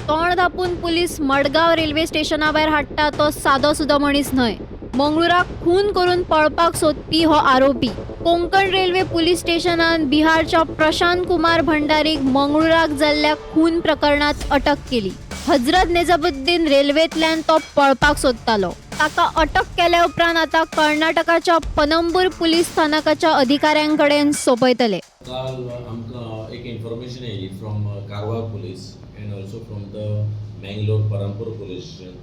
तोंड धापून police Madgaon railway स्टेशना भायर हाडटा तो सादो सुदो मनीस न्हय. मंगळुराक खून करून पळपाक सोदपी हो आरोपी. कोंकण रेल्वे पुलीस स्टेशनान बिहारच्या प्रशांत कुमार भंडारीक मंगळुराक जाल्ल्या खून प्रकरणात अटक केली. हजरत निजामुद्दीन रेल्वेंतल्यान तो पळपाक सोदतालो. ताका अटक केल्या उपरांत आतां कर्नाटकाच्या पनंबूर पुलीस स्थानकाच्या अधिकाऱ्यां कडेन सोंपयतले. काल आमकां एक इन्फॉर्मेशन येयली from Karwar police and also from the Mangalore Perambur police station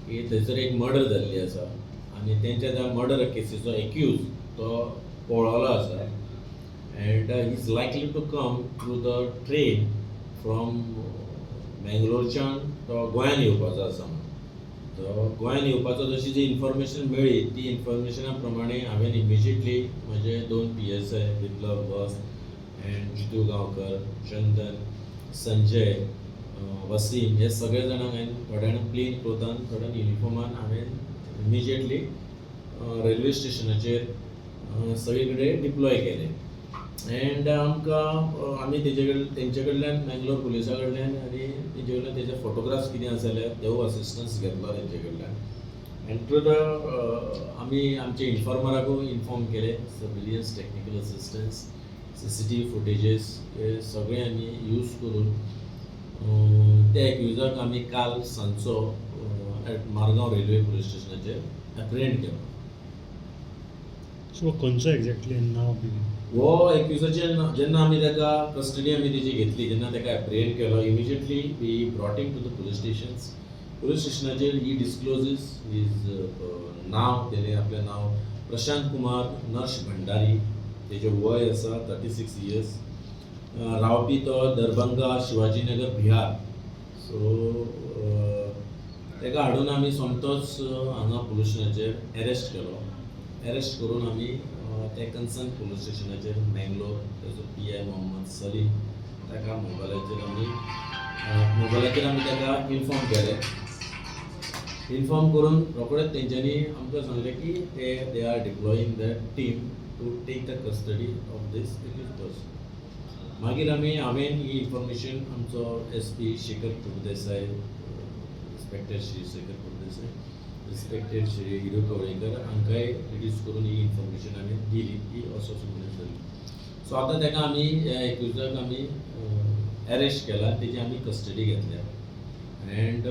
की थंयसर एक मर्डर जाल्ली आसा आनी तेंच्या त्या मर्डर केसीचो एक्यूज तो पळोलो आसा and he is likely to come through the train from मँगलोरच्यान तो गोंयान येवपाचो आसा म्हणून. तो गोंयान येवपाचो जशी जी इन्फॉर्मेशन मेळ्ळी ती इन्फॉर्मेशना प्रमाणे हांवें इमिजिएटली म्हजे दोन PSI Biplav बस अँड जितू गांवकर, चंदन, संजय, वसीम हे सगळे जाणांक हांवें थोड्यांक प्लेन क्लोथान, थोड्यांक युनिफॉर्मान हांवें इमिजिएटली रेल्वे स्टेशनाचेर सगळे कडेन डिप्लॉय केले. एंड आमकां आमी तेजे कडेन, तेंचे कडल्यान, मँगलोर पुलिसा कडल्यान आनी तेजे कडल्यान तेजे फोटोग्राफ्स कितें आसा जाल्यार तेवूय असिस्टन्स घेतलो तेंचे कडल्यान. एंड थ्रू the आमी आमचे इन्फॉर्मराकूय इन्फॉर्म केले. Surveillance, technical assistance, CCTV footages हे सगळे आमी यूज करून त्या एक्युजाक आमी काल सांजचो एट मारगांव रेल्वे पुलीस स्टेशनाचेर एप्रिहेंड केलो. सो खंयचो एक्झॅक्टली, नांव बी? हो एक्युजाचे जेन्ना आमी ताका कस्टडी आमी तेजी घेतली, जेन्ना ताका एप्रिहेंड केलो, immediately we brought him to the police stations. Police स्टेशनाचेर he discloses his नांव. तेणे आपलें नांव प्रशांत कुमार नर्श भंडारी, तेजें वय आसा 36 इयर्स, रावपी तो दरभंगा, शिवाजीनगर, बिहार. सो ताका हाडून आमी सोमतोच हांगा पुलीस स्टेशनाचेर एरेस्ट केलो. एरेस्ट करून आमी ते कन्सर्न पुलीस स्टेशनाचेर मँगलोर, तेजो PI Mohammad Salim, ताका मोबायलाचेर आमी ताका इन्फॉर्म केलें. इन्फॉर्म करून रोखडेच तेंच्यांनी आमकां सांगलें की ते they are deploying the team to take the custody of this accused person. मागीर आमी, हांवें ही इन्फॉर्मेशन आमचो SP Shekhar Prabhudesai, respected Shri Shekhar Prabhudesai, respected Shri Hiru Kavlekar हांकांय रिड्यूस करून ही इन्फॉर्मेशन हांवें दिली की असो असो मनीस जाली. सो आतां ताका आमी, ह्या एक्युजाक आमी एरेस्ट केला, तेजी आमी कस्टडी घेतल्या अँड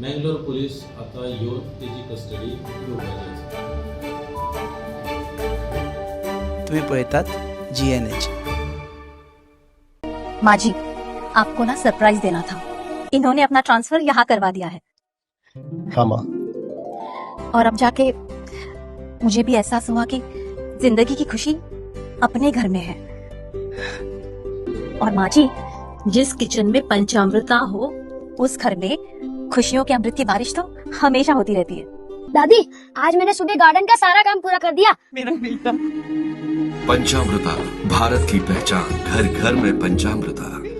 मँगलोर पुलीस आतां येवन तेजी कस्टडी घेवपाची आसा. तुम्ही पळयतात जीएनएच. माँ जी, आपको ना सरप्राइज देना था. इन्होंने अपना ट्रांसफर यहाँ करवा दिया है. हाँ माँ. और अब जाके मुझे भी एहसास हुआ कि जिंदगी की खुशी अपने घर में है. और माँ जी, जिस किचन में पंचामृता हो, उस घर में खुशियों के अमृत की बारिश तो हमेशा होती रहती है. दादी, आज मैंने सुबह गार्डन का सारा काम पूरा कर दिया. पंचामृता, भारत की पहचान. घर घर में पंचामृता.